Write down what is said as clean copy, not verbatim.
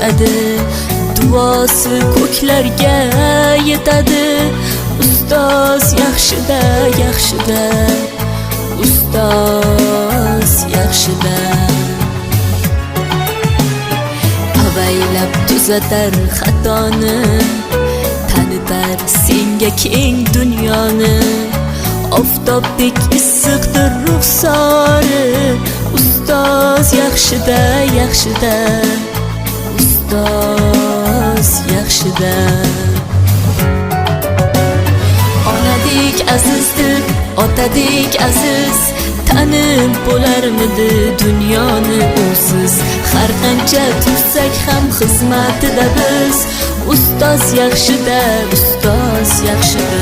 O'tadi, duosi ko'klarga yetadi. Ustoz yaxshida, yaxshida, ustoz yaxshida. Avaylab tuzatar xatoni, tanitar senga keng dunyoni. Oftobdek issiqdir ruxsori. Ustoz yaxshida, yaxshida, ustoz yaxshida. Onadek azizdir, otadek aziz, tanib bo'larmidi dunyoni usiz? Har qancha tursak ham xizmatida biz, ustoz yaxshida, ustoz yaxshida.